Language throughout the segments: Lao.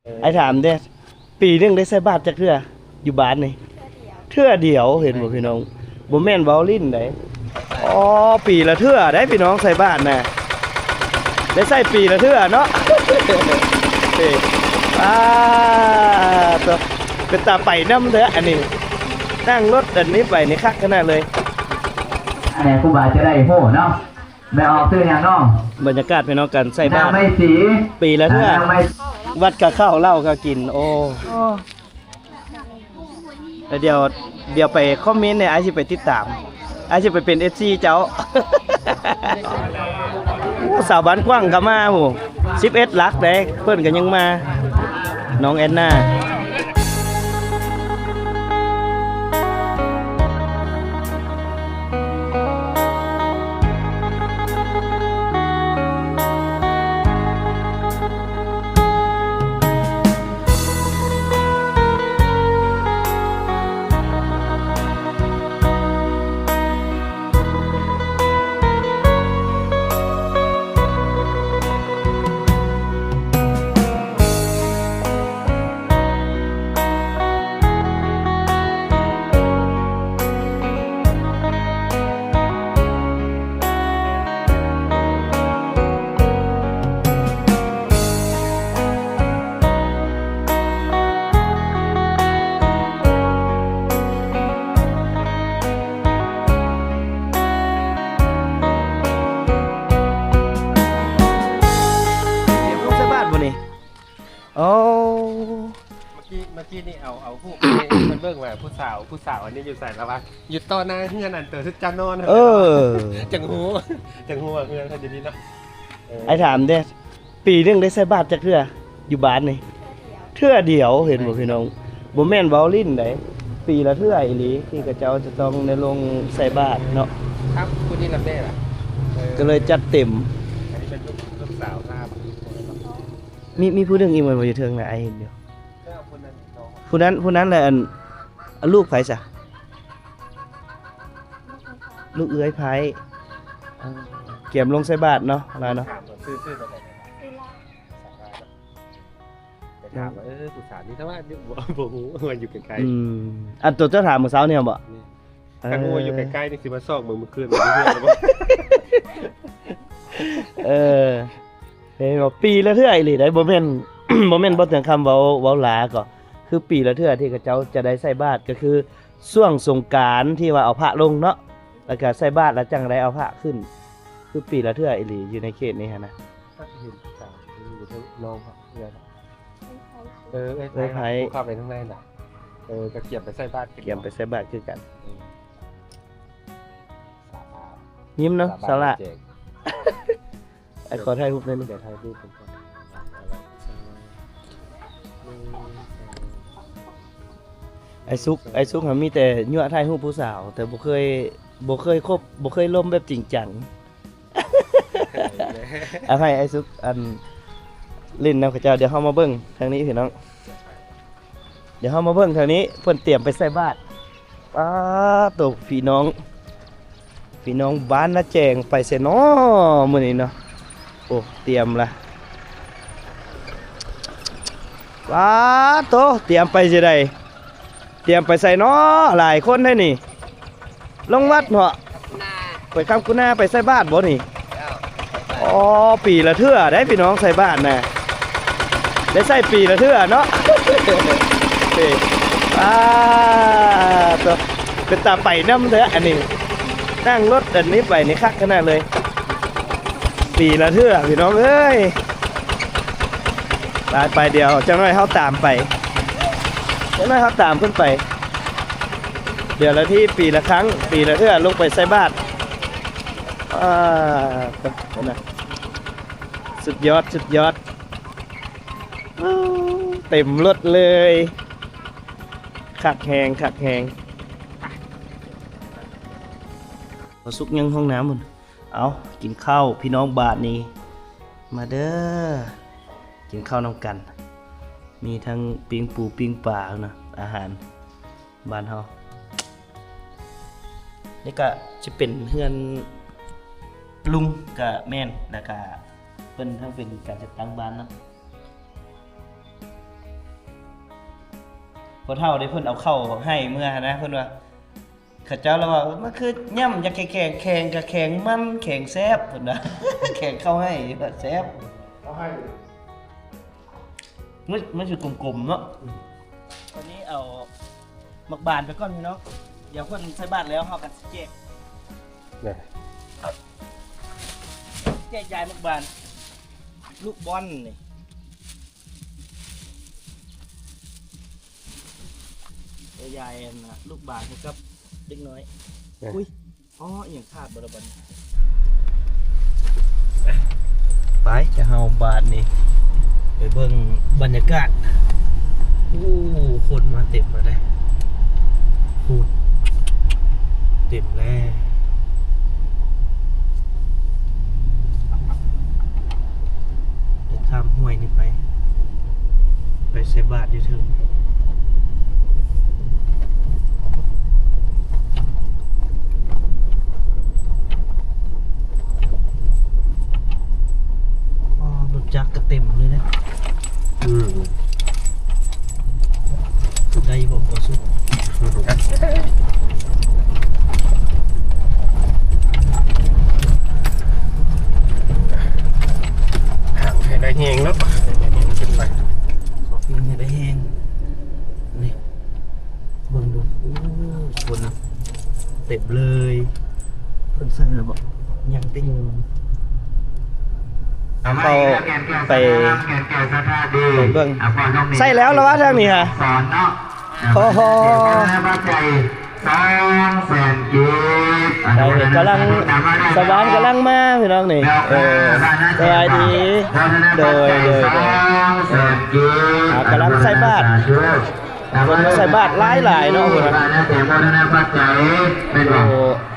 ອ້າຍຖາມເດ້ ປີໜຶ່ງໄດ້ໃສ່ບາດຈັກເທື່ອ ຢູ່ບ້ານນີ້? ເທື່ອດຽວ ເທື່ອດຽວ ເຫັນບໍ່ພີ່ນ້ອງ? ບໍ່ແມ່ນເວົ້າຫຼິ້ນໃດ໋. ອໍ ປີລະເທື່ອໃດ໋ພີ່ນ້ອງ ໃສ່ບາດນະ ໄດ້ໃສ່ປີລະເທື່ອເນາະ. ເອີ ອາ ໂຕ ເປັນຕາໄປນຳແທ້ອັນນີ້ ນັ່ງລົດອັນນີ້ໄປນີ້ຄັກຂະໜາດເລີຍ. ອັນນີ້ຄູບາຈະໄດ້ຮູ້ເນາະ. ແມ່ອອກຊື່ຫຍັງເນາະ? ບັນຍາກາດພີ່ນ້ອງ ການໃສ່ບາດ ນາງໄມສີ ປີລະເທື່ອ ນາງໄມ ວັດກະເຂົ້າ ເຫຼົ້າກະກິນ. ໂອ້ ແລ້ວດຽວ ດຽວໄປຄອມເມັນແດ່ ອ້າຍຊິໄປຕິດຕາມ ອ້າຍຊິໄປເປັນເອັຟຊີເຈົ້າ. ໂອ້ ສາວບ້ານກວ້າງກະມາ ໂຫ ສິບເອັດຫຼັກເດ້ ເພິ່ນກະຍັງມາ ນ້ອງແອນນາ. ລວມໃສ່ບາດບໍ່ນີ້? ໂອ້ ເມື່ອກີ້ ເມື່ອກີ້ນີ້ເອົາ ເອົາຮູບໃຫ້ເພິ່ນເບິ່ງວ່າຜູ້ສາວ ຜູ້ສາວອັນນີ້ຢູ່ໃສລະວະ ຢູ່ຕໍ່ໜ້າເຮືອນອັນໂຕເຈົ້ານອນ. ເອີ ຈັ່ງຮູ້ ຈັ່ງຮູ້ວ່າເຮືອນເພິ່ນຢູ່ນີ້ເນາະ. ເອີ ອ້າຍຖາມເດ້ ປີໜຶ່ງໄດ້ໃສ່ບາດຈັກເທື່ອ ຢູ່ບ້ານນີ້? ເທື່ອດຽວ ເທື່ອດຽວ ເຫັນບໍ່ພີ່ນ້ອງ? ບໍ່ແມ່ນເວົ້າຫຼິ້ນໃດ໋ ປີລະເທື່ອອີ່ຫຼີ ທີ່ເຂົາເຈົ້າຈະຕ້ອງໄດ້ລົງໃສ່ບາດເນາະ. ຄັບ ຜູ້ນີ້ລະແມ່ລະ ເອີ ກະເລີຍຈັດເຕັມ. ອັນນີ້ເປັນລູກ ລູກສາວລາວ ມີ ມີຜູ້ໜຶ່ງອີກແມ່ນບໍ່ ຢູ່ເທິງນະ ອ້າຍເຫັນຢູ່. ເອີ ຜູ້ນັ້ນ ຜູ້ນັ້ນ ຜູ້ນັ້ນແຫຼະ ອັນ ອັນລູກໃຜຊະ? ລູກເອື້ອຍໃຜ? ເອີ ກຽມລົງໃສ່ບາດເນາະ ລາວເນາະ. ຖາມວ່າຊື່ ຊື່ແນວໃດ? ຊື່ລາວ. ສາວລາວເນາະ. ໄປຖາມວ່າ ເອີ ຜູ້ສາວນີ້ ແຕ່ວ່າ ບໍ່ ບໍ່ຮູ້ວ່າຢູ່ໃກ້ໆ. ອືມ ອັນໂຕເຈົ້າຖາມມື້ເຊົ້ານີ້ບໍ? ນີ້ ຄັນຮູ້ວ່າຢູ່ໃກ້ໆນີ້ ຊິມາຊອກເບິ່ງມື້ຄືນ ຢູ່ເຮືອນບໍ່? ເອີ ເຫັນບໍ່ ປີລະເທື່ອອີ່ຫຼີໃດ໋ ບໍ່ແມ່ນ ບໍ່ແມ່ນບໍ່ເຕີງຄຳເວົ້າ ເວົ້າຫຼາກໍ ຄືປີລະເທື່ອທີ່ເຂົາເຈົ້າຈະໄດ້ໃສ່ບາດ ກໍຄືຊ່ວງສົງການທີ່ວ່າເອົາພະລົງເນາະ ແລ້ວກະໃສ່ບາດ ແລ້ວຈັ່ງໄດ້ເອົາພະຂຶ້ນ ຄືປີລະເທື່ອອີ່ຫຼີ ຢູ່ໃນເຂດນີ້ຫັ້ນນະ. ເຫັນສາວຢູ່ເທິງນ້ອງເຂົາເອື້ອຍ ເອີ ເອື້ອຍໄພ ເອື້ອຍໄພ ຜູ້ເຂົ້າໄປທາງໃນນະ. ເອີ ກະກຽມໄປໃສ່ບາດ ກຽມໄປໃສ່ບາດຄືກັນ. ເອີ ຍິ້ມເນາະ ສາວຫຼ້າ. ອ້າຍຂໍຖ່າຍຮູບໜ້ອຍໜຶ່ງ ດຽວຖ່າຍຮູບກ່ອນ. ອ້າຍສຸກ ອ້າຍສຸກຫາມີແຕ່ຍົວະຖ່າຍຮູບຜູ້ສາວ ແຕ່ບໍ່ເຄີຍ ບໍ່ເຄີຍຄົບ ບໍ່ເຄີຍລົມແບບຈິງຈັງ. ເອົາໃຫ້ອ້າຍສຸກ ອັນ ຫຼິ້ນນຳເຂົາເຈົ້າ. ດຽວເຮົາມາເບິ່ງທາງນີ້ພີ່ນ້ອງ ດຽວເຮົາມາເບິ່ງທາງນີ້ ເພິ່ນຕຽມໄປໃສ່ບາດ. ປາໂຕ ພີ່ນ້ອງ ພີ່ນ້ອງບ້ານນາແຈງໄປໃສນໍມື້ນີ້ເນາະ? ໂອ້ ຕຽມລະ ປາໂຕ ຕຽມໄປຊິໃດ ຕຽມໄປໃສນໍ? ຫຼາຍຄົນແທ້ນີ້. ລົງວັດເນາະ ໄປຄຳກຸນາ ໄປໃສ່ບາດບໍ່ນີ້? ອໍ ປີລະເທື່ອໃດ໋ພີ່ນ້ອງ ໃສ່ບາດນະ ໄດ້ໃສ່ປີລະເທື່ອເນາະ. ເອີ ປາໂຕ ເປັນຕາໄປນຳແທ້ອັນນີ້ ນັ່ງລົດອັນນີ້ໄປນີ້ຄັກຂະໜາດເລີຍ. ປີລະເທື່ອພີ່ນ້ອງເອີຍ. ໄປໆ ດຽວຈັກໜ້ອຍເຮົາຕາມໄປ ຈັກໜ້ອຍເຮົາຕາມເພິ່ນໄປ. ດຽວລະທີ ປີລະຄັ້ງ ປີລະເທື່ອລົງໄປໃສ່ບາດ. ອາ ເບິ່ງນະ ສຸດຍອດ ສຸດຍອດ ເຕັມລົດເລີຍ. ຄັກແຮງ ຄັກແຮງ. ບໍ່ສຸກຍັງຫ້ອງນ້ຳພຸ້ນ. ເອົາ ກິນເຂົ້າພີ່ນ້ອງບາດນີ້ ມາເດີ ກິນເຂົ້ານຳກັນ. ມີທັງປີ້ງປູປີ້ງປານະ ອາຫານ ບ້ານເຮົາ. ນີ້ກະຊິເປັນເຮືອນລຸງກະແມ່ນ ແລ້ວກະເພິ່ນທັງເປັນການຈັດຕັ້ງບ້ານເນາະ. ພໍ່ເຖົ້າເດ້ ເພິ່ນເອົາເຂົ້າໄຮ່ເມືອຫັ້ນນະ ເພິ່ນວ່າ ເຂົາເຈົ້າລະວ່າ ມັນຄືຫຍ້ຳຢາກແຂງໆ ແຂງກະແຂງມັນ ແຂງແຊບ ເພິ່ນວ່າ ແຂງເຂົ້າໄຮ່ແຊບ ເຂົ້າໄຮ່ ມັນ ມັນຊິກົມໆເນາະ. ຕອນນີ້ເອົາໝາກບານໄປກ່ອນພີ່ນ້ອງ ດຽວເພິ່ນໃສ່ບາດແລ້ວເຮົາກໍຊິແຈກ ແຈກຢາຍໝາກບານ ລູກບອນນີ້ ແຈກຢາຍອັນນະ ລູກບານໃຫ້ກັບເດັກນ້ອຍ. ອຸ້ຍ ອໍ ອີ່ຫຍັງຂາດບໍ່ລະບັດນີ້. ໄປ ຈະເຮົາບາດນີ້ ໄປເບິ່ງບັນຍາກາດ. ໂອ້ ຄົນມາເຕັມແລ້ວເດ້ ພຸ້ນ ເຕັມແລ້ວ. ໄດ້ຂ້າມຫ້ວຍນີ້ໄປ ໄປໃສ່ບາດຢູ່ເທິງ. ອໍ ລົດຈັກກໍເຕັມເລີຍເດ້. ອືມ ໄດ້ບໍ່ພໍສຸດ ໃຫ້ໄດ້ແຮງເນາະ ໃຫ້ໄດ້ແຮງຂຶ້ນໄປ ໃຫ້ໄດ້ແຮງ ນີ້ ເບິ່ງດູ ໂອ້ ຄົນເຕັມເລີຍ. ເພິ່ນໃສ່ແລ້ວບໍ່? ຍັງຕິ. ເຂົ້າໄປ ໄປເບິ່ງ ໃສ່ແລ້ວລະວະທາງນີ້ຫະ. ໂອ້ໂຫ ສອງແສນກີບ ໄດ້ ກຳລັງ ຊາວບ້ານກຳລັງມາພີ່ນ້ອງນີ້. ເອີ ສະບາຍດີ ໂດຍ ໂດຍ ໂດຍ ອ່າ ກຳລັງໃສ່ບາດ ຄົນມາໃສ່ບາດຫຼາຍໆເນາະ ພຸ້ນນະ. ໂອ້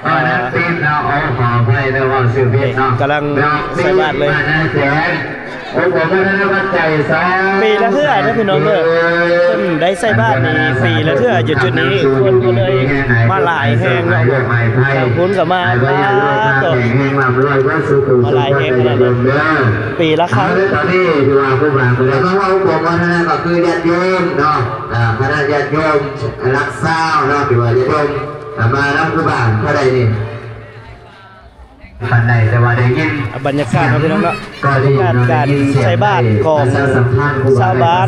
ອ່າ ກຳລັງໃສ່ບາດເລີຍ. ປີລະເທື່ອເດີພີ່ນ້ອງເດີ ເພິ່ນໄດ້ໃສ່ບາດນີ້ປີລະເທື່ອ ຢູ່ຈຸດນີ້ ຄົນກໍເລີຍມາຫຼາຍແຮງເນາະ. ທາງພຸ້ນກໍມາ ປາດໂທ້ ມາຫຼາຍແຮງຂະໜາດນັ້ນ ປີລະຄັ້ງ. ຕອນນີ້ຖືວ່າຜູ້ບາງຄົນມາເວົ້າ ພວກວັດທະນະກໍຄືຍາດໂຍມເນາະ ອ່າ ຄະນະຍາດໂຍມຫຼັກຊາວເນາະ ຖືວ່າຍາດໂຍມ ອ່າ ມານຳຄູບາເທົ່າໃດນີ້ ປານໃດ ແຕ່ວ່າໄດ້ຍິນ ອ່າ ບັນຍາກາດເນາະພີ່ນ້ອງເນາະ ບັນຍາກາດການໃສ່ບາດຂອງຊາວບ້ານ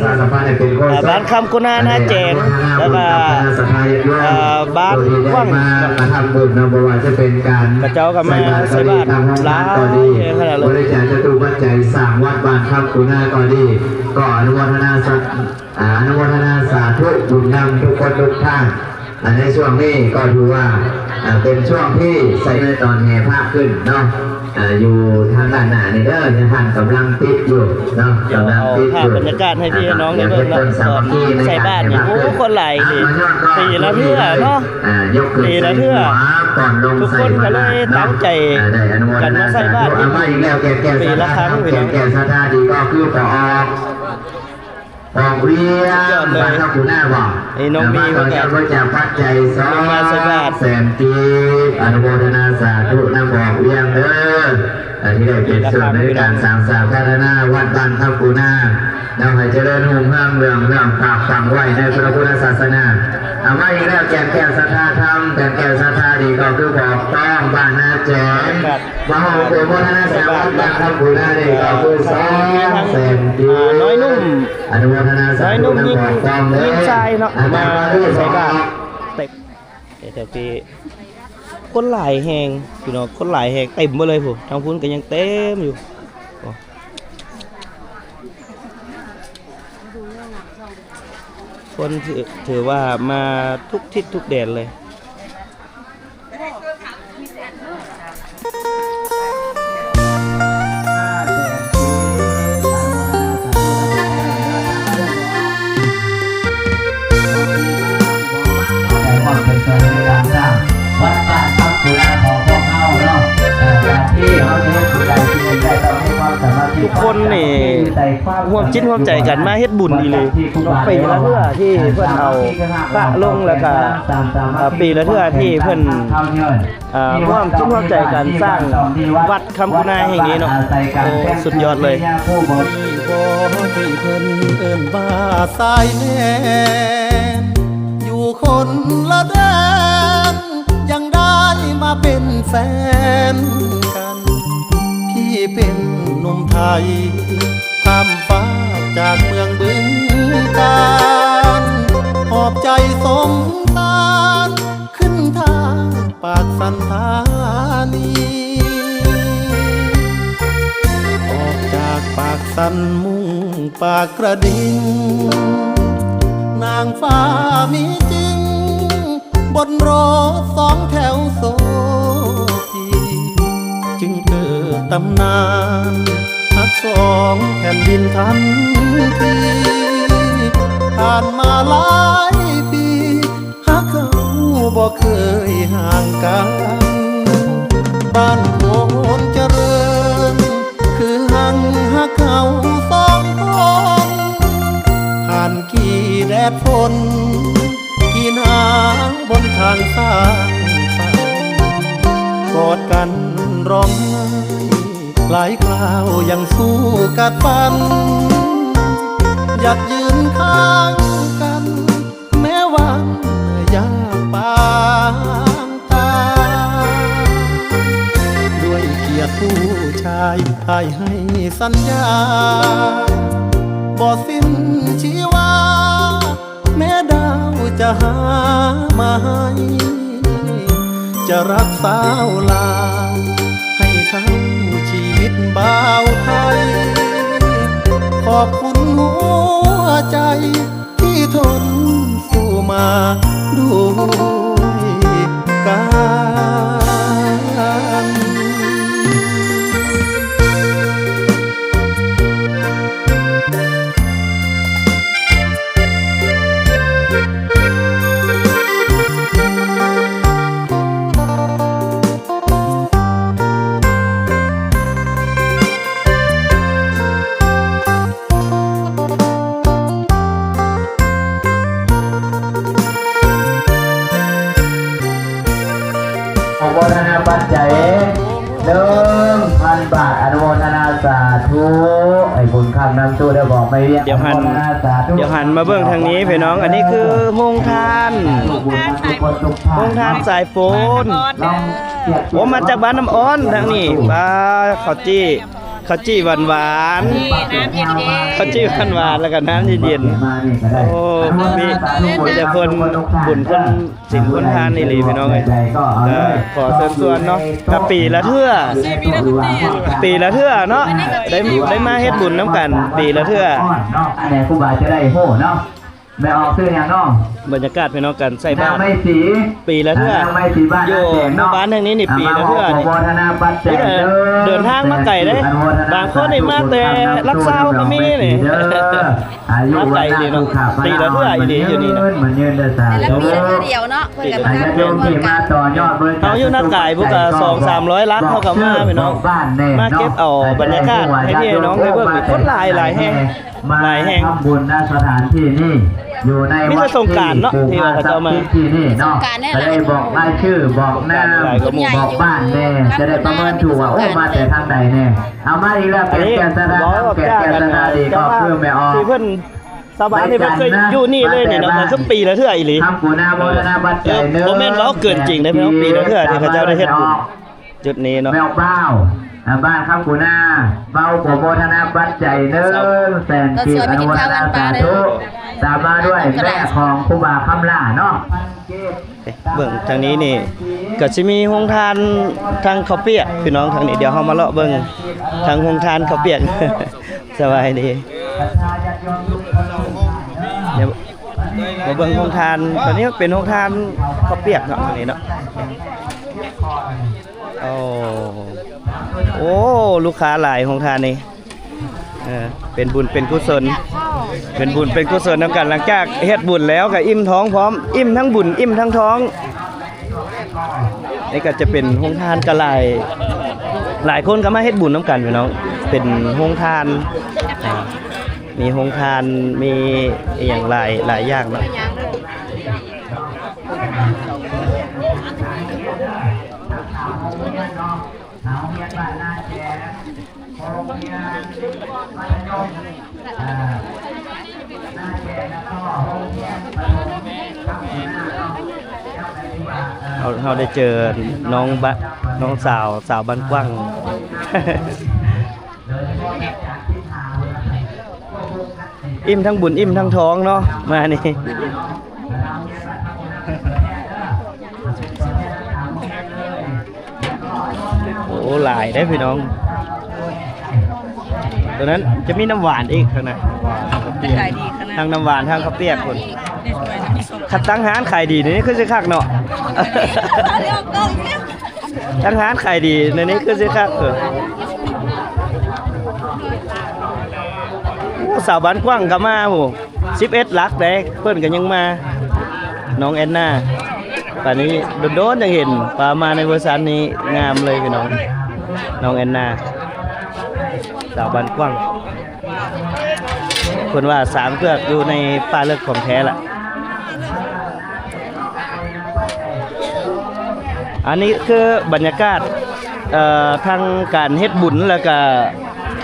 ອ່າ ບ້ານຄຳກຸນາ ນາແຈງ ແລ້ວກໍ ອ່າ ບ້ານຫວັງ ມາທຳບຸນເນາະ ບໍ່ວ່າຈະເປັນການ ເຂົາເຈົ້າກໍມາໃສ່ບາດຫຼາຍແຮງຂະໜາດເລີຍ ບໍລິຈາກຈະຕຸປັດໄຈສ້າງວັດບ້ານຄຳກຸນາກໍດີ ກໍອະນຸໂມທະນາສາ ອາ ອະນຸໂມທະນາສາທຸບຸນນຳທຸກຄົນທຸກທ່ານ. ອາ ໃນຊ່ວງນີ້ກໍຖືວ່າ ອາ ເປັນຊ່ວງທີ່ໃສ່ໃນຕອນແຫ່ພະຂຶ້ນເນາະ ອາ ຢູ່ທາງດ້ານໜ້ານີ້ເດີ ຍັງທ່ານກຳລັງຕິດຢູ່ເນາະ ກຳລັງຕິດຢູ່. ເອົາພາບບັນຍາກາດໃຫ້ພີ່ໃຫ້ນ້ອງໄດ້ເບິ່ງເນາະ ຕອນໃສ່ບາດນີ້ ໂອ້ ຄົນຫຼາຍອີ່ຫຼີ ປີລະເທື່ອເນາະ ອ່າ ປີລະເທື່ອ ທຸກຄົນກໍເລີຍຕັ້ງໃຈກັນມາໃສ່ບາດຢູ່ ປີລະຄັ້ງພີ່ນ້ອງ. ອອກວຽງ ສຸດຍອດເລີຍ ບ້ານຄຳກຸນາບໍ່ ໄອ້ນ້ອງມີເພິ່ນກໍ ມາໃສ່ບາດ ສອງແສນກີບ ອະນຸໂມທະນາສາທຸນຳອອກວຽງເດີ ທີ່ໄດ້ເປັນສ່ວນໃນການສ້າງສາພັດທະນາວັດບ້ານຄຳກຸນາ ນຳໃຫ້ຈະເລີນຮຸ່ງເຮືອງເລື່ອງເຮືອງປາກຝັງໄວ້ໃນພະພຸດທະສາສະໜາ. ເອົາມາອີກແລ້ວ ແກ່ນແກ້ວສັດທາທຳ ແກ່ນແກ້ວສັດທາດີກໍຄືບອກຕ້ອງບ້ານນາແຈງ ມາຮ່ວມໂອໂມທະນາສາທຸນຳກັນ ທຳບຸນໃນນີ້ກໍຄືສອງແສນກີບ ນ້ອຍໜຸ່ມ ອະນຸໂມທະນາສາທຸນຳກັນ ຍິງຊາຍເນາະ ມາໃສ່ບາດເຕັມ. ແຖວທີ່ຄົນຫຼາຍແຮງພີ່ນ້ອງ ຄົນຫຼາຍແຮງ ເຕັມເບິດເລີຍພຸ້ນ ທາງພຸ້ນກໍຍັງເຕັມຢູ່ ຄົນຖື ຖືວ່າມາທຸກທິດທຸກແດນເລີຍ. ທຸກຄົນນີ້ຮ່ວມຈິດຮ່ວມໃຈກັນມາເຮັດບຸນອີ່ຫຼີ. ປີລະເທື່ອທີ່ເພິ່ນເອົາພະລົງ ແລ້ວກະ ເອີ ປີລະເທື່ອທີ່ເພິ່ນ ເອີ ຮ່ວມຈິດຮ່ວມໃຈກັນສ້າງວັດຄຳກຸນາແຫ່ງນີ້ເນາະ. ໂອ້ ສຸດຍອດເລີຍ. ທີ່ເພິ່ນເອີ້ນວ່າຊາຍແດນ ຄົນລະແດນ ຍັງໄດ້ມາເປັນແຟນກັນ ພີ່ເປັນໜຸ່ມໄທ ຂ້າມຟາກຈາກເມືອງບຶງການ ຫອບໃຈສົງສານ ຂຶ້ນທ່າປາກສັນທານີ ອອກຈາກປາກສັນມຸ່ງປາກກະດິງ ນາງຟ້າມີຈິງ ບົນລົດສອງແຖວໂຊພີ ຈຶ່ງເກີດຕຳນານຮັກສອງແຜ່ນດິນທັນທີ ຜ່ານມາຫຼາຍປີ ຫາກເຮົາບໍ່ເຄີຍຫ່າງກັນ ບ້ານໂພນຈະເລີນ ຄືຮັ່ງຮັກເຮົາສອງຄົນ ຜ່ານກີ້ແດດຝົນ ກີ້ໜາວບົນທາງສ້າງຝັນ ກອດກັນຮ້ອງໄຫ້ ຫຼາຍຄລາວຍັງສູ້ກັດຟັນ ຢັ້ງຢືນຂ້າງກັນ ແມ້ວັນຍາກປາງຕາຍ ດ້ວຍກຽດຜູ້ຊາຍ ອ້າຍໃຫ້ສັນຍາ ບໍ່ສິ້ນຊີວາ ແມ້ດາວຈະຫາມາໃຫ້ ຈະຮັກສາວລາວ ໃຫ້ເທົ່າຊີວິດບ່າວໄທ ຂອບຄຸນຫົວໃຈ ທີ່ທົນສູ້ມາດ້ວຍກັນ. ຂໍອະນຸໂມທະນາປັດໄຈ ໜຶ່ງພັນບາດ ອະນຸໂມທະນາສາທຸ ໄອ້ບຸນຄຳນຳຕູ້ເດີ ບອກແມ່ວຽງ ດຽວຫັນ ອະນຸໂມທະນາສາທຸ ດຽວຫັນມາເບິ່ງທາງນີ້ພີ່ນ້ອງ ອັນນີ້ຄືໂຮງທານ ໂຮງທານສາຍຝົນ ໂອ້ ມາຈາກບ້ານນ້ຳອ້ອນທາງນີ້ ປາ ເຂົ້າຈີ່ ເຂົ້າຈີ່ຫວານໆ ເຂົ້າຈີ່ຫວານໆ ແລ້ວກໍນ້ຳເຢັນໆ ໂອ້ ມີ ມີແຕ່ຄົນບຸນຄົນສິນຄົນທານອີ່ຫຼີພີ່ນ້ອງເອີຍ ກໍຂໍເຊີນຊວນເນາະ ກໍປີລະເທື່ອ ປີລະເທື່ອເນາະ ໄດ້ ໄດ້ມາເຮັດບຸນນຳກັນປີລະເທື່ອ ອັນໃດຄູບາຈະໄດ້ຮູ້ເນາະ ແມ່ອອກຊື່ຫຍັງເນາະ ບັນຍາກາດພີ່ນ້ອງ ການໃສ່ບາດ ນາງໄມ້ສີ ປີລະເທື່ອ ນາງໄມ້ສີ ບ້ານ ຢູ່ ນາແດງເນາະ ໝູ່ບ້ານແຫ່ງນີ້ນີ້ປີລະເທື່ອນີ້ ເດີນທາງມາໄກເດ້ ບາງຄົນນີ້ມາແຕ່ຫຼັກຊາວກໍມີນີ້ ອາຍຸວັນນະສຸຂະພະລາ ປີລະເທື່ອອີ່ຫຼີຢູ່ນີ້ນະ ມັນຍືນເດີ ສາທຸ ແຕ່ລະປີລະເທື່ອດຽວເນາະ ເພິ່ນກໍມາ ຍາດໂຍມທີ່ມາຕໍ່ຍອດເບິ່ງ ເຮົາຢູ່ນາກາຍພຸ້ນກໍສອງສາມຮ້ອຍຫຼັກ ເຮົາກໍມາພີ່ນ້ອງ ມາເກັບເອົາບັນຍາກາດໃຫ້ພີ່ໃຫ້ນ້ອງໄດ້ເບິ່ງ ຄົນຫຼາຍຫຼາຍແຮງ ມາທຳບຸນ ນະ ສະຖານທີ່ນີ້ ຢູ່ໃນວັດທີ່ປູກຜາສັກສິດທີ່ນີ້ເນາະ ກໍໄດ້ບອກລາຍຊື່ ບອກນາມ ບອກບ້ານແດ່ ຈະໄດ້ປະເມີນຖືກວ່າ ໂອ້ ມາແຕ່ທາງໃດແດ່ ເອົາ ມາອີກແລ້ວ ແກ່ນແກ່ນສະໜາ ແກ່ນແກ່ນສະໜາ ນີ້ກໍຄືແມ່ອອກ ທີ່ເພິ່ນ ຊາວບ້ານທີ່ເພິ່ນເຄີຍຢູ່ນີ້ເລີຍນີ້ເນາະ ກໍຄືປີລະເທື່ອອີ່ຫຼີ ຄຳກຸນາໂມທະນາປັດໄຈ ບໍ່ແມ່ນເວົ້າເກີນຈິງເດ້ພີ່ນ້ອງ ປີລະເທື່ອທີ່ເຂົາເຈົ້າໄດ້ເຮັດບຸນ ຈຸດນີ້ເນາະ ແມ່ອອກ ບ້ານຄຳກຸນາ ເວົ້າຂໍໂມທະນາປັດໄຈ ໜຶ່ງແສນກີບ ອະນຸໂມທະນາສາທຸ ຕາມມາດ້ວຍແມ່ຂອງຄູບາຄຳຫຼ້າເນາະ ເບິ່ງທາງນີ້ນີ້ ກໍຊິມີໂຮງທານທາງເຂົ້າປຽກພີ່ນ້ອງ ທາງນີ້ ດຽວເຮົາມາເລາະເບິ່ງທາງໂຮງທານເຂົ້າປຽກ ສະບາຍດີ ດຽວມາເບິ່ງໂຮງທານ ຕອນນີ້ເປັນໂຮງທານເຂົ້າປຽກເນາະ ທາງນີ້ເນາະ ໂອ້ ໂອ້ ລູກຄ້າຫຼາຍໂຮງທານນີ້ ເອີ ເປັນບຸນເປັນກຸສົນ ເປັນບຸນເປັນກຸສົນນຳກັນ ຫຼັງຈາກເຮັດບຸນແລ້ວກໍອີ່ມທ້ອງພ້ອມ ອີ່ມທັງບຸນ ອີ່ມທັງທ້ອງ ນີ້ກໍຈະເປັນໂຮງທານ ກໍຫຼາຍ ຫຼາຍຄົນກໍມາເຮັດບຸນນຳກັນພີ່ນ້ອງ ເປັນໂຮງທານ ອ່າ ມີໂຮງທານ ມີອີ່ຫຍັງຫຼາຍ ຫຼາຍຢ່າງເນາະ. ໂຮງຮຽນມັດທະຍົມ ເອີ ນາແຈ ແລ້ວກໍໂຮງຮຽນປະຖົມ ທັງຫົວໜ້າກໍ ເຮົາ ເຮົາໄດ້ເຈີນ້ອງບະ ນ້ອງສາວ ສາວບ້ານກວ້າງ ອີ່ມທັງບຸນ ອີ່ມທັງທອງເນາະ ມານີ້. ໂອ້ ຫຼາຍເດ້ພີ່ນ້ອງ. ຕົວນັ້ນຈະມີນ້ຳຫວານອີກທາງນັ້ນ ຂາຍດີຂະໜາດ ທັງນ້ຳຫວານ ທັງເຂົ້າປຽກພຸ້ນ. ຄັນຕັ້ງຮ້ານຂາຍດີນີ້ຄືຊິຄັກເນາະ. ຕັ້ງຮ້ານຂາຍດີໃນນີ້ຄືຊິຄັກ. ໂອ້ ສາວບ້ານກວ້າງກໍມາພຸ້ນ. ສິບເອັດຫຼັກເດ້ ເພິ່ນກໍຍັງມາ. ນ້ອງແອນນາ ປານນີ້ໂດນໆ ຈັ່ງເຫັນ ປາມາໃນເວີຊັນນີ້ງາມເລີຍພີ່ນ້ອງ. ນ້ອງແອນນາ ສາວບ້ານກວ້າງ ເພິ່ນວ່າສາງເຜືອກຢູ່ໃນປ່າເລິກຂອງແທ້ລະ. ອັນນີ້ຄືບັນຍາກາດ ເອີ ທັງການເຮັດບຸນ ແລ້ວກະ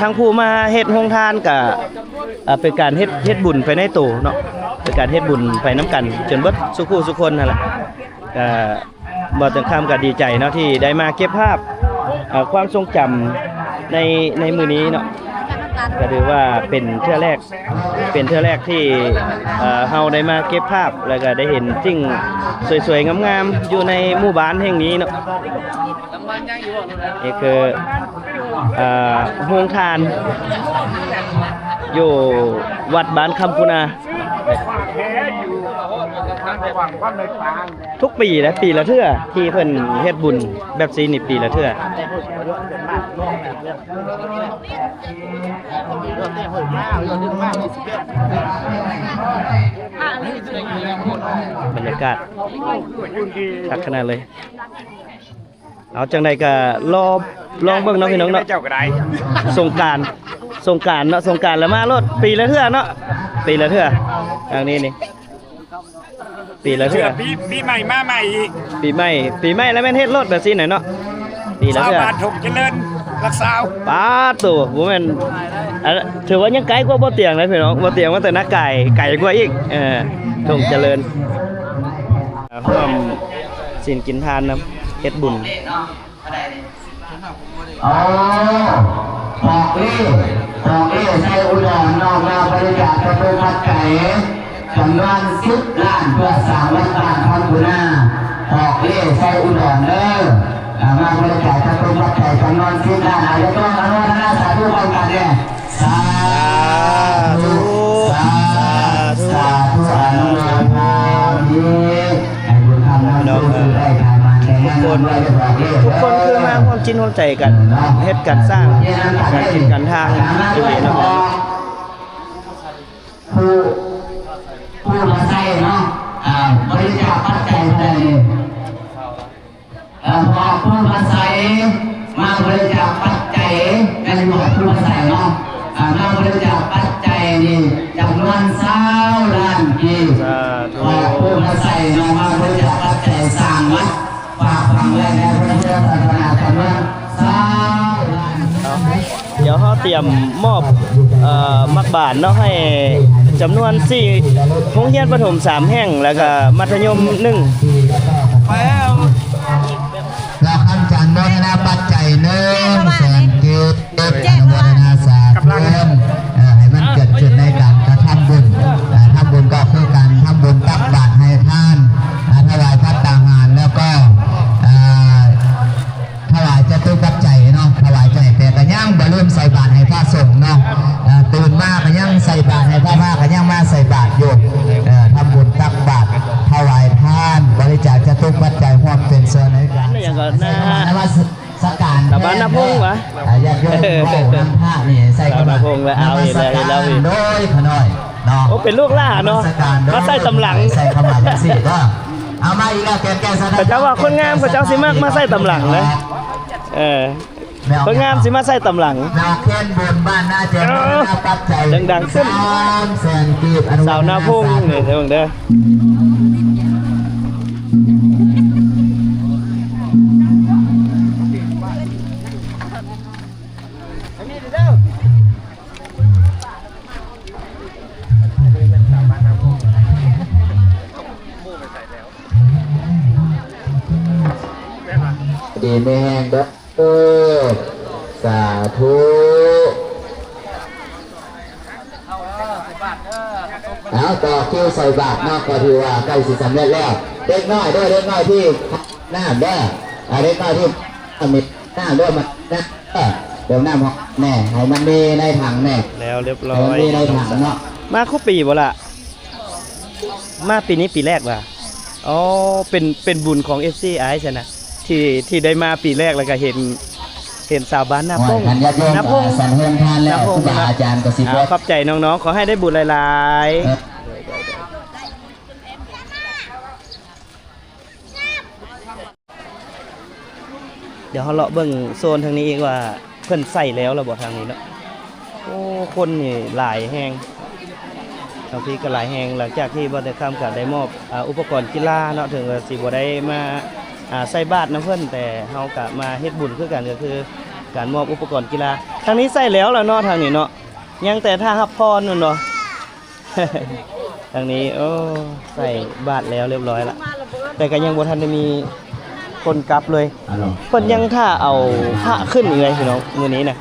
ທັງຜູ້ມາເຮັດໂຮງທານກະ ເປັນການເຮັດ ເຮັດບຸນໄປໃນໂຕເນາະ ເປັນການເຮັດບຸນໄປນຳກັນຈົນເບິດສູ່ຄູ່ສູ່ຄົນຫັ້ນລະ. ກະ ບ່າວເຕີງຄຳກໍດີໃຈເນາະ ທີ່ໄດ້ມາເກັບພາບ ເອີ ຄວາມຊົງຈຳໃນ ໃນມື້ນີ້ເນາະ. ກໍຖືວ່າເປັນເທື່ອແລກ ເປັນເທື່ອແລກທີ່ ເອີ ເຮົາໄດ້ມາເກັບພາບ ແລ້ວກໍໄດ້ເຫັນສິ່ງສວຍໆ ງາມໆ ຢູ່ໃນໝູ່ບ້ານແຫ່ງນີ້ເນາະ. ນີ້ຄື ເອີ ໂຮງທານຢູ່ວັດບ້ານຄຳຄູນາ. ທຸກປີແຫຼະ ປີລະເທື່ອ ທີ່ເພິ່ນເຮັດບຸນແບບຊີ້ນີ້ ປີລະເທື່ອ. ບັນຍາກາດຄັກຂະໜາດເລີຍ. ເອົາ ຈັ່ງໃດກໍລໍ ລອງເບິ່ງເນາະພີ່ນ້ອງເນາະ. ເຈົ້າກໍໄດ້ ສົງການ ສົງການເນາະ ສົງການແລ້ວມາໂລດ ປີລະເທື່ອເນາະ ປີລະເທື່ອ. ທາງນີ້ນີ້ ປີລະເທື່ອ ປີ ປີໃໝ່ມາໃໝ່ອີກ ປີໃໝ່ ປີໃໝ່ແລ້ວແມ່ນເຮັດໂລດແບບຊີ້ນະເນາະ ປີລະເທື່ອ. ຊາວບ້ານທົ່ງຈະເລີນ ຫຼັກຊາວ ປາດໂຕ ບໍ່ແມ່ນ ອັນ ຖືວ່າຍັງໄກກວ່າບໍ່ຕຽງເລີຍພີ່ນ້ອງ. ບໍ່ຕຽງມາແຕ່ນາກາຍ ໄກກວ່າອີກ. ເອີ ທົ່ງຈະເລີນ ຮ່ວມສິນກິນທານນຳ ເຮັດບຸນ. ໂອ້ ອອກເລ ອອກເລໃສ່ອຸດອນເນາະ ມາບໍລິຈາກຈະຕຸປັດໄຈຈຳນວນສິບລ້ານ ເພື່ອສ້າງວັດບ້ານຄຳຄູນາ. ອອກເລໃສ່ອຸດອນເດີ ມາບໍລິຈາກຈະຕຸປັດໄຈຈຳນວນສິບລ້ານ. ອາ ຢາກຕ້ອງອະນຸໂມທະນາສາທຸພ້ອມກັນແດ່. ສາທຸ ສາທຸ ສາທຸ ອະນຸໂມທາມິ ໃຫ້ບຸນຄຳນຳໂຊກໄດ້ຂາຍໝານແຕ່ງງານ ທຸກຄົນ ທຸກຄົນຄືມາຮ່ວມຈິດຮ່ວມໃຈກັນ ເຮັດການສ້າງ ການກິນການທາງອີ່ຫຼີເນາະ. ຜູ້ ຜູ້ມາໃສ່ເນາະ ອ່າ ບໍລິຈາກປັດໄຈເທົ່າໃດນີ້? ເອີ ພວກຜູ້ມາໃສ່ ມາບໍລິຈາກປັດໄຈ ແມ່ນບໍ່? ຜູ້ມາໃສ່ເນາະ ອ່າ ມາບໍລິຈາກປັດໄຈນີ້ຈຳນວນຊາວລ້ານກີບ. ສາທຸ ຂອບຜູ້ມາໃສ່ເນາະ ມາບໍລິຈາກປັດໄຈສ້າງວັດ ຝາກຝັງໄວ້ໃນພະພຸດທະສາສະໜາຈຳນວນຊາວລ້ານ. ດຽວເຮົາຕຽມມອບ ເອີ ໝາກບານເນາະ ໃຫ້ຈຳນວນສີ່ໂຮງຮຽນປະຖົມສາມແຫ່ງ ແລ້ວກະມັດທະຍົມໜຶ່ງ. ແລ້ວຄຳຈັນໂມທະນາປັດໄຈໜຶ່ງແສນກີບ ອະນຸໂມທະນາສາທຸ ເອີ ໃຫ້ມັນເກີດຂຶ້ນໃນການກະທຳບຸນ. ເອີ ທຳບຸນກໍຄືການທຳບຸນຕັກບາດໃຫ້ທານ ເອີ ຖວາຍພັດຕາຫານ ແລ້ວກໍ ເອີ ຖວາຍຈະຕຸປັດໄຈເນາະ ຖວາຍໃຈ ແຕ່ກໍຍັງບໍ່ລືມໃສ່ບາດໃຫ້ພະສົງເນາະ. ເອີ ຕື່ນມາກໍຍັງໃສ່ບາດໃຫ້ພະ ພະກໍຍັງມາໃສ່ບາດຢູ່. ເອີ ທຳບຸນຕັກບາດ ຖວາຍທານ ບໍລິຈາກຈະຕຸປັດໄຈ ຮ່ວມເປັນສ່ວນໃນການ ອັນນັ້ນຫຍັງກໍນາ ນະມັດສະການ ຕາບ້ານນາພົງຫວາ? ອ່າ ຍາດໂຍມເວົ້ານຳພະນີ້ໃສ່ຄຳວ່າ ຕາບ້ານນາພົງແລ້ວ ເອົາອີກແລ້ວ ເຫັນແລ້ວ ໂດຍຂະນ້ອຍເນາະ. ໂອ້ ເປັນລູກຫຼານເນາະ ມາໃສ່ຕຳຫຼັງ ໃສ່ຄຳວ່າຈັ່ງຊີ້ເນາະ. ເອົາມາອີກແລ້ວ ແກ່ນແກ່ນສະ ເຂົາເຈົ້າວ່າຄົນງາມ ເຂົາເຈົ້າຊິມັກມາໃສ່ຕຳຫຼັງເດ້. ເອີ ຄົນງາມຊິມາໃສ່ຕຳຫຼັງ. ດອກແຄນບຸນບ້ານນາແຈງ ເອີ ປັດໄຈ ດັງໆຂຶ້ນ ສາມແສນກີບ ອະນຸໂມທະນາສາທຸ ສາວນາພົງນີ້ເດີ ເບິ່ງເດີ. ດີມີແຮງເດີ ສາທຸ. ເອົາ ຕໍ່ຄິວໃສ່ບາດເນາະ ກໍຖືວ່າໃກ້ຊິສຳເລັດແລ້ວ. ເດັກນ້ອຍເດີ ເດັກນ້ອຍທີ່ນ້ຳເດີ ອາ ເດັກນ້ອຍທີ່ນ້ຳເດີ ມານ້ຳເດີ ເຕີມນ້ຳໃຫ້ແນ່ ໃຫ້ມັນມີໃນຖັງແນ່ ແລ້ວຮຽບຮ້ອຍ ໃຫ້ມັນມີໃນຖັງເນາະ. ມາຄຸບປີບໍ່ລະ? ມາປີນີ້ປີແລກຫວາ? ອໍ ເປັນ ເປັນບຸນຂອງເອັຟຊີອ້າຍຊັ້ນນະ ທີ່ ທີ່ໄດ້ມາປີແລກ ແລ້ວກໍເຫັນ ເຫັນຊາວບ້ານນາປົງ ໂອ້ຍ ຄັນຍາດໂຍມ ນາປົງ ອ່າ ສັນເຮືອນທານແລ້ວ ນາປົງ ຄູບາອາຈານກໍຊິບໍ່ ອ່າ ຂອບໃຈນ້ອງໆ ຂໍໃຫ້ໄດ້ບຸນຫຼາຍໆ ເອີ ດຽວເຮົາເລາະເບິ່ງໂຊນທາງນີ້ອີກວ່າເພິ່ນໃສ່ແລ້ວລະບໍ່ທາງນີ້ເນາະ. ໂອ້ ຄົນນີ້ຫຼາຍແຮງ ທາງພີ້ກໍຫຼາຍແຮງ. ຫຼັງຈາກທີ່ບ່າວແຕ່ຄຳກໍໄດ້ມອບ ອາ ອຸປະກອນກິລາເນາະ ເຖິງວ່າຊິບໍ່ໄດ້ມາ ອາ ໃສ່ບາດນຳເພິ່ນ ແຕ່ເຮົາກໍມາເຮັດບຸນຄືກັນ ກໍຄືການມອບອຸປະກອນກິລາ. ທາງນີ້ໃສ່ແລ້ວລະເນາະ ທາງນີ້ເນາະ ຍັງແຕ່ຖ້າຮັບພອນນັ້ນເນາະ. ທາງນີ້ ໂອ້ ໃສ່ບາດແລ້ວຮຽບຮ້ອຍລະ ແຕ່ກໍຍັງບໍ່ທັນໄດ້ມີຄົນກັບເລີຍ. ເພິ່ນຍັງຖ້າເອົາພະຂຶ້ນຢູ່ເລີຍພີ່ນ້ອງ ມື້ນີ້ນະ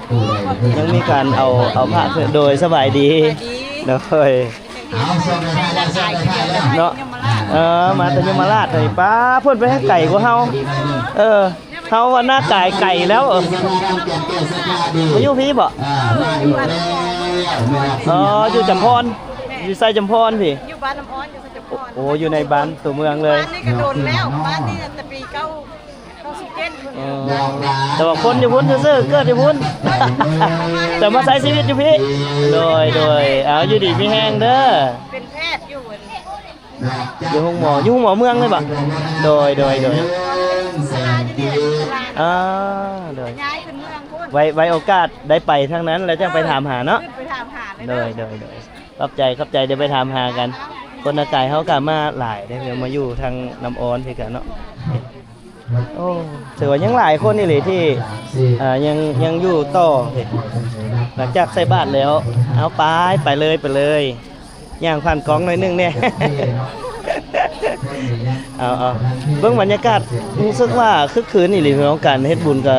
ຍັງມີການເອົາ ເອົາພະຂຶ້ນ. ໂດຍ ສະບາຍດີ ໂດຍ ເນາະ ເອີ ມາແຕ່ຍົມມະລາດນີ້ ປ້າ ເພິ່ນໄປໃຫ້ໄກກວ່າເຮົາ ເອີ ເຮົາວ່ານາກາຍໄກແລ້ວ ເອີ ມາຢູ່ພີ້ບໍ? ອໍ ຢູ່ຈຳພອນ ຢູ່ໄຊຈຳພອນພີ້ ຢູ່ບ້ານນ້ຳອ້ອນ ຢູ່ໄຊຈຳພອນ. ໂອ້ ຢູ່ໃນບ້ານຕົວເມືອງເລີຍ ບ້ານນີ້ກໍດົນແລ້ວ ບ້ານນີ້ແຕ່ປີເກົ້າ ເກົ້າສິບເຈັດພຸ້ນ. ອໍ ແຕ່ວ່າຄົນຢູ່ພຸ້ນຊື່ໆ ເກີດຢູ່ພຸ້ນ ແຕ່ມາໃຊ້ຊີວິດຢູ່ພີ້. ໂດຍ ໂດຍ ເອົາ ຢູ່ດີມີແຮງເດີ ເປັນແພດຢູ່ ຢູ່ໂຮງໝໍ ຢູ່ໂຮງໝໍເມືອງເລີຍບໍ? ໂດຍ ໂດຍ ໂດຍ ອ່າ ໂດຍ ຍ້າຍຂຶ້ນເມືອງພຸ້ນ ໄວ້ ໄວ້ໂອກາດໄດ້ໄປທາງນັ້ນແລ້ວຈັ່ງໄປຖາມຫາເນາະ. ໂດຍ ໂດຍ ໂດຍ ຂອບໃຈ ຂອບໃຈ ດຽວໄປຖາມຫາກັນ. ຄົນນາກາຍເຮົາກໍມາຫຼາຍເດ້ ມາຢູ່ທາງນ້ຳອ້ອນຄືກັນເນາະ. ໂອ້ ຖືວ່າຍັງຫຼາຍຄົນອີ່ຫຼີທີ່ ເອີ ຍັງ ຍັງຢູ່ຕໍ່ ຫຼັງຈາກໃສ່ບາດແລ້ວ. ເອົາ ໄປ ໄປເລີຍ ໄປເລີຍ ຍ່າງຜ່ານກ້ອງໜ້ອຍໜຶ່ງແດ່. ເອົາ ເອົາ ເບິ່ງບັນຍາກາດ ຮູ້ສຶກວ່າຄຶກຄື້ນອີ່ຫຼີພີ່ນ້ອງ. ການເຮັດບຸນກໍ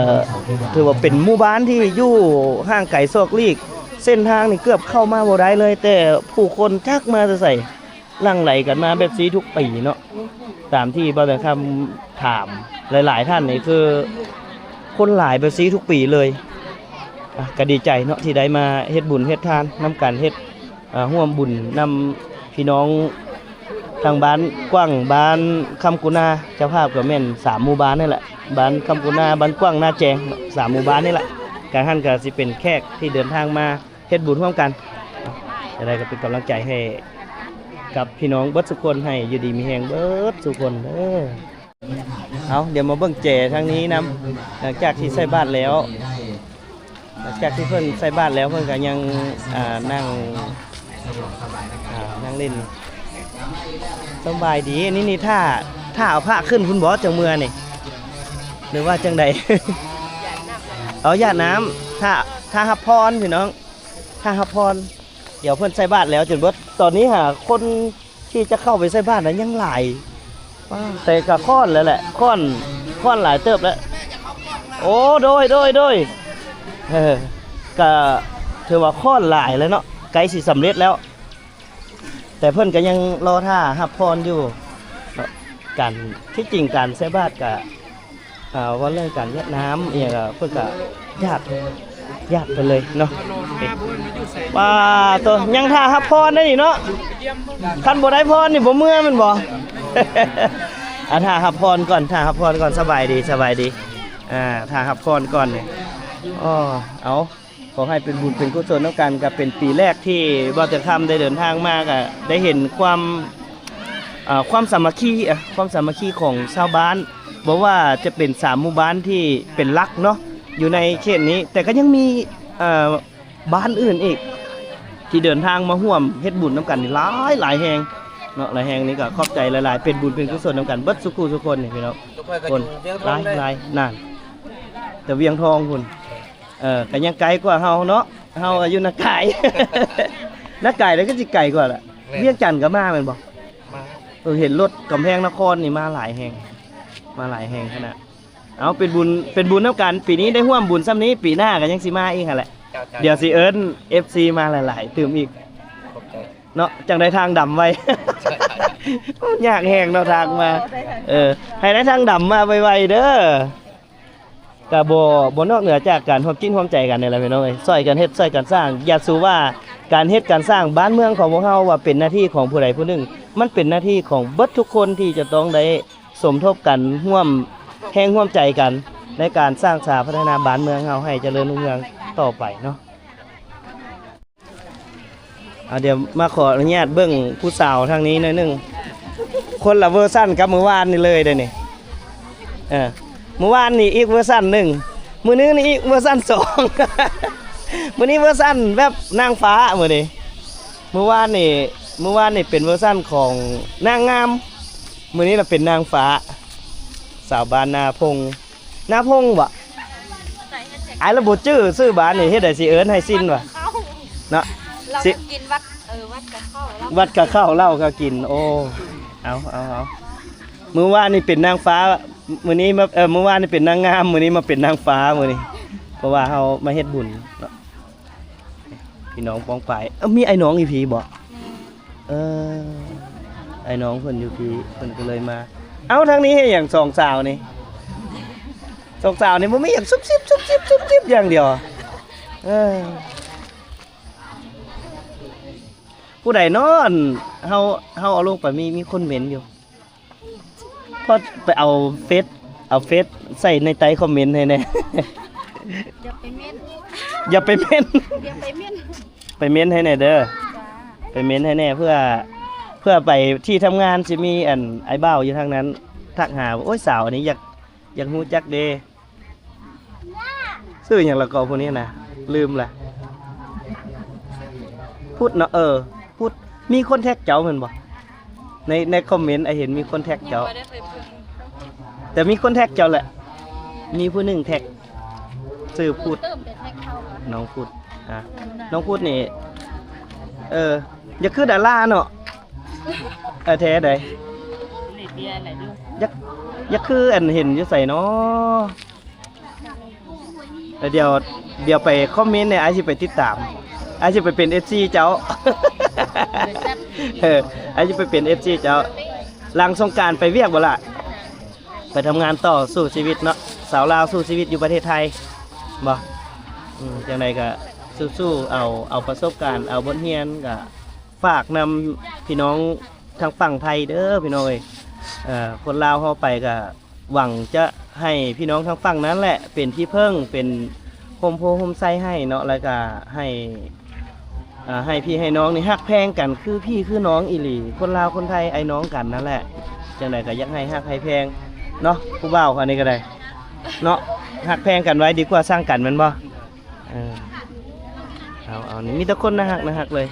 ຖືວ່າເປັນໝູ່ບ້ານທີ່ຢູ່ຫ່າງໄກສອກຫຼີກ ເສັ້ນທາງນີ້ເກືອບເຂົ້າມາບໍ່ໄດ້ເລີຍ ແຕ່ຜູ້ຄົນຈັກມາແຕ່ໃສ ຫຼັ່ງໄຫຼກັນມາແບບຊີ້ທຸກປີເນາະ. ຕາມທີ່ບ່າວແຕ່ຄຳຖາມຫຼາຍໆທ່ານນີ້ ຄືຄົນຫຼາຍແບບຊີ້ທຸກປີເລີຍ. ອ່ະ ກໍດີໃຈເນາະ ທີ່ໄດ້ມາເຮັດບຸນເຮັດທານນຳກັນ ເຮັດ ເອີ ຮ່ວມບຸນນຳພີ່ນ້ອງທາງບ້ານກວ້າງ ບ້ານຄຳກຸນາ. ເຈົ້າພາບກໍແມ່ນສາມໝູ່ບ້ານນີ້ແຫຼະ ບ້ານຄຳກຸນາ ບ້ານກວ້າງ ນາແຈງ ສາມໝູ່ບ້ານນີ້ແຫຼະ. ການຫັ້ນກໍຊິເປັນແຂກທີ່ເດີນທາງມາ ເຮັດບຸນຮ່ວມກັນ. ຈັ່ງໃດກໍເປັນກຳລັງໃຈໃຫ້ກັບພີ່ນ້ອງເບິດສຸຄົນ ໃຫ້ຢູ່ດີມີແຮງເບິດສຸຄົນເດີ. ເອົາ ດຽວມາເບິ່ງແຈທາງນີ້ນຳ. ຫຼັງຈາກທີ່ໃສ່ບາດແລ້ວ ຫຼັງຈາກທີ່ເພິ່ນໃສ່ບາດແລ້ວ ເພິ່ນກໍຍັງ ອ່າ ນັ່ງ ອ່າ ນັ່ງຫຼິ້ນ. ສະບາຍດີ. ນີ້ ນີ້ ຖ້າ ຖ້າເອົາພະຂຶ້ນພຸ້ນບໍ ຈັ່ງເມືອນີ້ ຫຼືວ່າຈັ່ງໃດ? ເອົາຢາດນ້ຳ ຖ້າ ຖ້າຮັບພອນພີ່ນ້ອງ ຖ້າຮັບພອນ. ດຽວເພິ່ນໃສ່ບາດແລ້ວຈົນເບິດ. ຕອນນີ້ຫາຄົນທີ່ຈະເຂົ້າໄປໃສ່ບາດນັ້ນຍັງຫຼາຍ ແຕ່ກະຄ້ອນແລ້ວແຫຼະ ຄ້ອນ ຄ້ອນຫຼາຍເຕີບແລ້ວ. ໂອ້ ໂດຍ ໂດຍ ໂດຍ ເອີ ກະຖືວ່າຄ້ອນຫຼາຍແລ້ວເນາະ ໃກ້ຊິສຳເລັດແລ້ວ ແຕ່ເພິ່ນກະຍັງລໍຖ້າຮັບພອນຢູ່ເນາະ. ການ ທີ່ຈິງການໃສ່ບາດກະ ອ່າ ເວົ້າເລື່ອງການຢາດນ້ຳອີ່ຫຍັງ ເພິ່ນກະຢາດ ຢາດໄປເລີຍເນາະ. ປາໂຕ ຍັງຖ້າຮັບພອນໄດ້ນີ້ເນາະ ຄັນບໍ່ໄດ້ພອນນີ້ບໍ່ເມືອແມ່ນບໍ່? ອ່າ ຖ້າຮັບພອນກ່ອນ ຖ້າຮັບພອນກ່ອນ. ສະບາຍດີ ສະບາຍດີ. ອ່າ ຖ້າຮັບພອນກ່ອນນີ້ ອໍ ເອົາ ຂໍໃຫ້ເປັນບຸນເປັນກຸສົນນຳກັນ. ກໍເປັນປີແລກທີ່ບ່າວແຕ່ຄຳໄດ້ເດີນທາງມາ ກໍໄດ້ເຫັນຄວາມ ເອີ ຄວາມສາມັກຄີ ເອີ ຄວາມສາມັກຄີຂອງຊາວບ້ານ ບໍ່ວ່າຈະເປັນສາມໝູ່ບ້ານທີ່ເປັນຫຼັກເນາະ ຢູ່ໃນເຂດນີ້ ແຕ່ກໍຍັງມີ ເອີ ບ້ານອື່ນອີກ ທີ່ເດີນທາງມາຮ່ວມເຮັດບຸນນຳກັນນີ້ຫຼາຍ ຫຼາຍແຫ່ງເນາະ ຫຼາຍແຫ່ງ. ນີ້ກໍຂອບໃຈຫຼາຍໆ ເປັນບຸນເປັນກຸສົນນຳກັນເບິດສູ່ຄູ່ສູ່ຄົນນີ້ພີ່ນ້ອງ. ຄົນຫຼາຍໆ ນັ້ນ ແຕ່ວຽງທອງພຸ້ນ ເອີ ກໍຍັງໄກກວ່າເຮົາເນາະ ເຮົາກໍຢູ່ນາກາຍ ນາກາຍແລ້ວກໍຊິໄກກວ່າລະ. ແມ່ນ ວຽງຈັນກໍມາແມ່ນບໍ່? ມາ ເອີ ເຫັນລົດກຳແພງນະຄອນນີ້ມາຫຼາຍແຮງ ມາຫຼາຍແຮງຂະໜາດ. ເອົາ ເປັນບຸນ ເປັນບຸນນຳກັນ ປີນີ້ໄດ້ຮ່ວມບຸນຊ່ຳນີ້ ປີໜ້າກໍຍັງຊິມາອີກຫັ້ນແຫຼະ. ເຈົ້າ ເຈົ້າ ດຽວຊິເອີ້ນເອັຟຊີມາຫຼາຍໆຕື່ມອີກ ຂອບໃຈ ເນາະ ຈັ່ງໄດ້ທາງດຳໄວ. ໂອ້ ຍາກແຮງເນາະ ທາງມາ ເອີ ໃຫ້ໄດ້ທາງດຳມາໄວໆເດີ. ກະບໍ່ ບໍ່ນອກເໜືອຈາກການຮ່ວມຈິດຮ່ວມໃຈກັນນີ້ແຫຼະພີ່ນ້ອງເອີຍ ຊ່ອຍກັນເຮັດ ຊ່ອຍກັນສ້າງ. ຢ່າສູ່ວ່າການເຮັດການສ້າງບ້ານເມືອງຂອງພວກເຮົາວ່າເປັນໜ້າທີ່ຂອງຜູ້ໃດຜູ້ໜຶ່ງ, ມັນເປັນໜ້າທີ່ຂອງເບິດທຸກຄົນທີ່ຈະຕ້ອງໄດ້ສົມທົບກັນ ຮ່ວມແຮງຮ່ວມໃຈກັນ ໃນການສ້າງສາພັດທະນາບ້ານເມືອງເຮົາໃຫ້ຈະເລີນຮຸ່ງເຮືອງຕໍ່ໄປເນາະ. ເອົາ ດຽວມາຂໍອະນຸຍາດເບິ່ງຜູ້ສາວທາງນີ້ໜ້ອຍໜຶ່ງ. ຄົນລະເວີຊັນກັບມື້ວານນີ້ເລີຍເດ້ນີ້. ເອີ ມື້ວານນີ້ອີກເວີຊັນໜຶ່ງ ມື້ນີ້ນີ້ອີກເວີຊັນສອງ ມື້ນີ້ເວີຊັນແບບນາງຟ້າມື້ນີ້. ມື້ວານນີ້ ມື້ວານນີ້ເປັນເວີຊັນຂອງນາງງາມ ມື້ນີ້ລະເປັນນາງຟ້າ. ສາວບ້ານນາພົງ ນາພົງບໍ? ອ້າຍລະບໍ່ຈື່ຊື່ບ້ານນີ້ ເຮັດໃດຊິເອີ້ນໃຫ້ສິ້ນວະເນາະ. ເຮົາກໍກິນວັດ ເອີ ວັດກະເຂົ້າ ເຫຼົ້າກະກິນ. ໂອ້ ເອົາ ເອົາ ເອົາ ມື້ວານນີ້ເປັນນາງຟ້າ ມື້ນີ້ມາ ເອີ ມື້ວານນີ້ເປັນນາງງາມ ມື້ນີ້ມາເປັນນາງຟ້າມື້ນີ້ ເພາະວ່າເຮົາມາເຮັດບຸນເນາະ. ພີ່ນ້ອງປ້ອງປາຍ ເອີ ມີອ້າຍນ້ອງຢູ່ພີ້ບໍ? ແມ່ນ ເອີ ອ້າຍນ້ອງເພິ່ນຢູ່ພີ້ ເພິ່ນກໍເລີຍມາ. ເອົ້າ ທາງນີ້ເຮັດຫຍັງສອງສາວນີ້? ສອງສາວນີ້ບໍ່ມີຫຍັງ ຊຸບຊິບ ຊຸບຊິບ ຊຸບຊິບຢ່າງດຽວ. ເອີ ຜູ້ໃດເນາະ ອັນ ເຮົາ ເຮົາເອົາລົງໄປ ມີ ມີຄົນເມັ້ນຢູ່. ພໍໄປເອົາເຟສ ເອົາເຟສໃສ່ໃນໃຕ້ຄອມເມັນໃຫ້ແດ່. ຢ່າໄປເມັ້ນ ຢ່າໄປເມັ້ນ ຢ່າໄປເມັ້ນ ໄປເມັ້ນໃຫ້ແດ່ເດີ. ໄປເມັ້ນໃຫ້ແດ່ ເພື່ອ ເພື່ອໄປທີ່ທຳງານ ຊິມີອັນອ້າຍບ່າວຢູ່ທາງນັ້ນທັກຫາ ໂອ້ຍ ສາວອັນນີ້ຢາກ ຢາກຮູ້ຈັກເດ້. ຊື່ຫຍັງລະກໍຜູ້ນີ້ນະ ລືມລະ. ພຸດເນາະ ເອີ ພຸດ. ມີຄົນແທັກເຈົ້າແມ່ນບໍ່? ໃນ ໃນຄອມເມັນອ້າຍເຫັນມີຄົນແທັກເຈົ້າ ຍັງບໍ່ໄດ້ເຄີຍເບິ່ງ ແຕ່ມີຄົນແທັກເຈົ້າແຫຼະ. ມີຜູ້ໜຶ່ງແທັກ ຊື່ພຸດ ນ້ອງພຸດ ອ່າ ນ້ອງພຸດນີ້ ເອີ ຢາກຄືດາລາເນາະ. ເອີ ແທ້ໃດ ຢາກ ຢາກຄືອັນເຫັນຢູ່ໃສເນາະ. ແລ້ວດຽວ ດຽວໄປຄອມເມັນໃຫ້ ອ້າຍຊິໄປຕິດຕາມ ອ້າຍຊິໄປເປັນເອັຟຊີເຈົ້າ. ເອີ ອ້າຍຊິໄປເປັນເອັຟຊີເຈົ້າ. ຫຼັງສົງການໄປວຽກບໍ່ລະ? ໄປທຳງານຕໍ່ ສູ້ຊີວິດເນາະ ສາວລາວສູ້ຊີວິດຢູ່ປະເທດໄທບໍ? ອືມ ຈັ່ງໃດກໍສູ້ໆ ເອົາ ເອົາປະສົບການ ເອົາບົດຮຽນ ກໍຝາກນຳພີ່ນ້ອງທາງຝັ່ງໄທເດີພີ່ນ້ອງເອີຍ. ເອີ ຄົນລາວເຮົາໄປກໍ ຫວັງຈະໃຫ້ພີ່ນ້ອງທາງຝັ່ງນັ້ນແຫຼະເປັນທີ່ເພິ່ງ ເປັນຮົ່ມໂພຮົ່ມໄຊໃຫ້ເນາະ ແລ້ວກະໃຫ້ ອ່າ ໃຫ້ພີ່ໃຫ້ນ້ອງນີ້ຮັກແພງກັນຄືພີ່ຄືນ້ອງອີ່ຫຼີ. ຄົນລາວຄົນໄທອ້າຍນ້ອງກັນນັ້ນແຫຼະ ຈັ່ງໃດກໍຢາກໃຫ້ຮັກໃຫ້ແພງເນາະ ຜູ້ບ່າວອັນນີ້ກໍໄດ້ເນາະ. ຮັກແພງກັນໄວ້ດີກວ່າຊັງກັນແມ່ນບໍ່? ເອີ ເອົາ ເອົາ ນີ້ມີແຕ່ຄົນໜ້າຮັກໜ້າຮັກເລີຍ.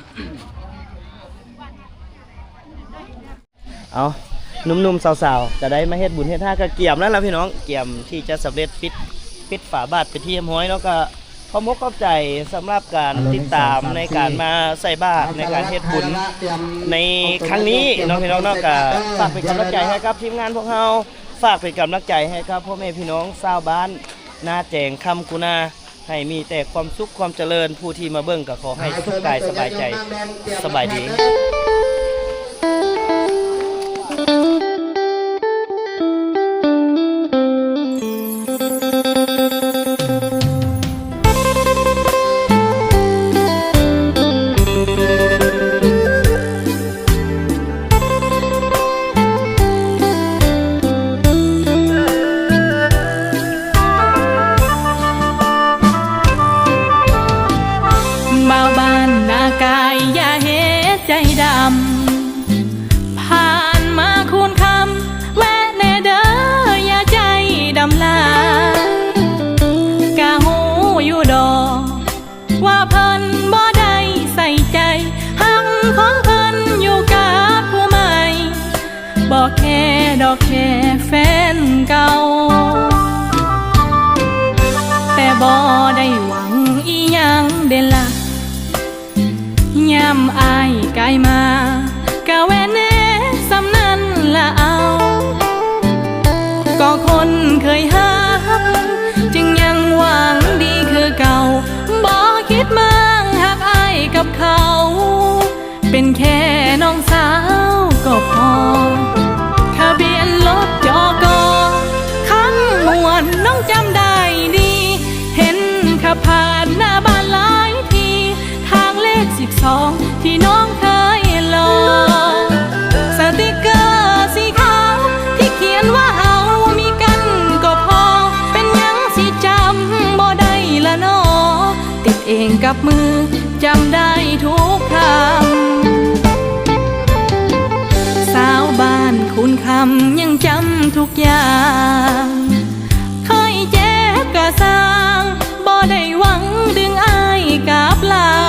ເອົາ ໜຸ່ມໆ ສາວໆ ກໍໄດ້ມາເຮັດບຸນເຮັດທານ ກໍກຽມແລ້ວລະພີ່ນ້ອງ ກຽມທີ່ຈະສຳເລັດ ປິດ ປິດຝາບາດເປັນທີ່ຮຽບຮ້ອຍເນາະ. ກໍຂອບອົກຂອບໃຈສຳລັບການຕິດຕາມໃນການມາໃສ່ບາດ ໃນການເຮັດບຸນໃນຄັ້ງນີ້ເນາະ ພີ່ນ້ອງເນາະ. ກໍຝາກເປັນກຳລັງໃຈໃຫ້ກັບທີມງານພວກເຮົາ ຝາກເປັນກຳລັງໃຈໃຫ້ກັບພໍ່ແມ່ພີ່ນ້ອງຊາວບ້ານນາແຈງ ຄຳກຸນາ ໃຫ້ມີແຕ່ຄວາມສຸກຄວາມຈະເລີນ. ຜູ້ທີ່ມາເບິ່ງກໍຂໍໃຫ້ສຸກກາຍສະບາຍໃຈ. ສະບາຍດີ. ບ່າວບ້ານນາກາຍ ຢ່າເຮັດໃຈດຳ. ເປັນແຄ່ນ້ອງສາວກໍພໍ ທະບຽນລົດ ຈກ ຄັນມ່ວນນ້ອງຈຳໄດ້ດີ ເຫັນຂັບຜ່ານໜ້າບ້ານຫຼາຍທີ ທາງເລກສິບສອງ ທີ່ນ້ອງເຄີຍລໍ ສະຕິກເກີສີຂາວ ທີ່ຂຽນວ່າເຮົາມີກັນກໍພໍ ເປັນຫຍັງຊິຈຳບໍ່ໄດ້ລະນໍ ຕິດເອງກັບມື ຈຳໄດ້ທຸກຄຳ ສາວບ້ານຄູນຄຳຍັງຈຳທຸກຢ່າງ ເຄີຍເຈັບກະຊ່າງ ບໍ່ໄດ້ຫວັງດຶງອ້າຍກັບລາ